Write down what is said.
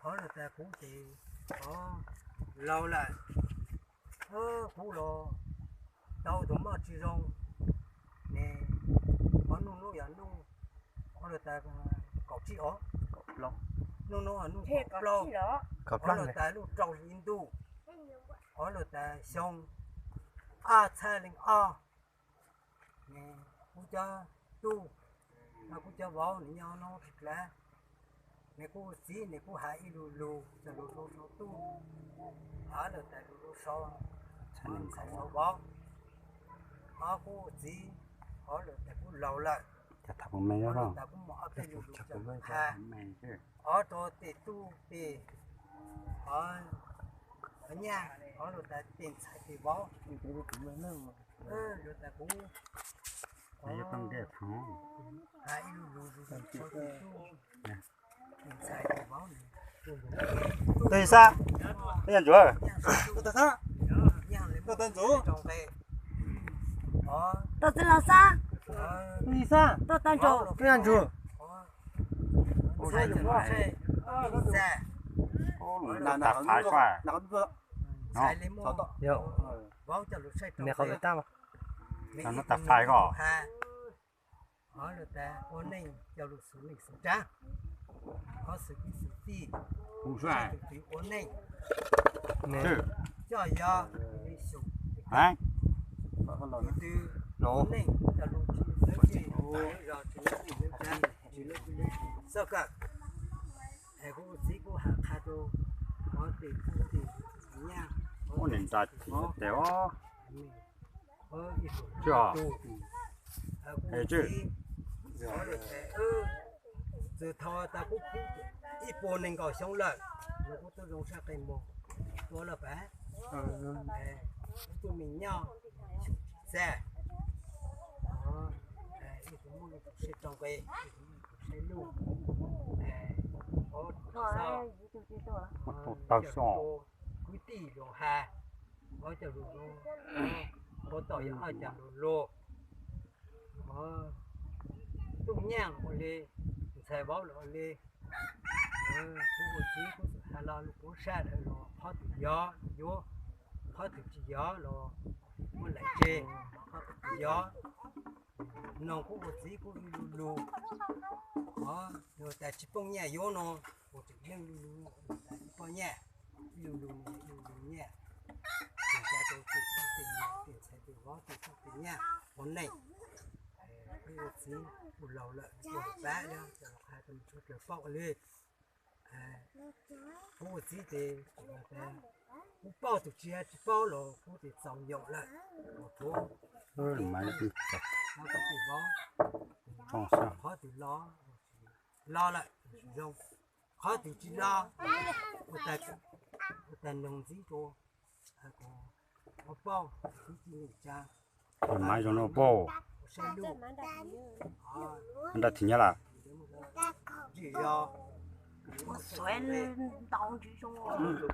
Qhov lawm tas kuv ces, o, laus lawm, kuv los tau tus moj tsis zoo ne. Qhov nub nub yog nub, qhov lawm tas kaum tsib os, nub nub nub kaum plaub, qhov lawm tas lub rau hli ntuj, qhov lawm tas xyoo ob txhiab leej ob. Kuv cov tub, kuv cov vauv nws nyob no tsis dlav, nws kuj txiv nws kuj hais ib lu lug coj lug rau saum tub, hov lawm tas lug rau saum ntxhais saum vauv, hov kuj txiv, hov lawm tas kuj laus lawm, hov lawm tas kuj muaj ob peb lu lug coj lug has, hov rau tej tub tej, hov nyaj, hov lawm tas tej ntxhais tej vauv, lawm tas kuv hais ib lu lug rau tej tub, tej ntxhais tej vauv. Toj Xab, toj Ntsuag, toj Xab, toj Ntsuag, toj Txiv Los Xab, toj Txiv Los Xab, toj Ntsuag, toj Ntsuag. Qhov lawm tas ua neej coj lug xwv neej xwv tsav, qhov xwv kwv xwv tij, tus twg ua neej coj yog xyum, tus twg ua neej coj lug tsis lawv tsis lawv zog tsis lawv txij lawv tsav tsis lawv kwv lawv tij txoj kawg. Es kuv ua txiv kuj has qha rau hov tej tub tej nyaj, hov tej tub tej vauv, ib tug tug, kuv ua txiv, txawm thaum tas kuv ib puas nees nkaum xyoo lawm los kuv tub zoo sab qe mog, tuav lawm pab, kuv tug me nyuam xyum tsis txaj, ib tug muaj ib tug siab rau nqe, ib tug muaj ib tug siab luj, hov tug xyov, kwv tij los has, hov coj lug zoo, hov tom yog haj cam lug lug, hov tub nyaj ua li, ntxhais vauv los ua li. Kuv ua txiv kuv txawm has lo lus kuv sab lawm los qhov twg yog yuav, qhov twg tsis yog los muab laim tseg, qhov twg tsis yog. Noog kuv ua txiv kuv ib lu lug, hov yog tas tsis poob nyiaj yuav no, ua tseem neej lu lug tas ib poob nyiaj, ib lu lug ib lu lug nyiaj. Tsis tas rau tej tub tej nyaj tej ntxhais tej vauv tej tub tej nyaj ua neej. Kuv ua txiv kuj laus lawm, kuv pab yog cov qha rau mus tshua dlawg paub li. Kuv ua txiv ces kuv paub tus tsis tsis paub los kuv tes txaus yaum lawm, kuv thuav kuv tus vauv qhov twg lo, lo lawm zoo, qhov twg tsis lo, ua tas noog ntxiv rua, ua paub txiv tsis neej tsa, mas zoo no paub, nraj thim nyab lawm, tsis yog, ntau ntsis zoo,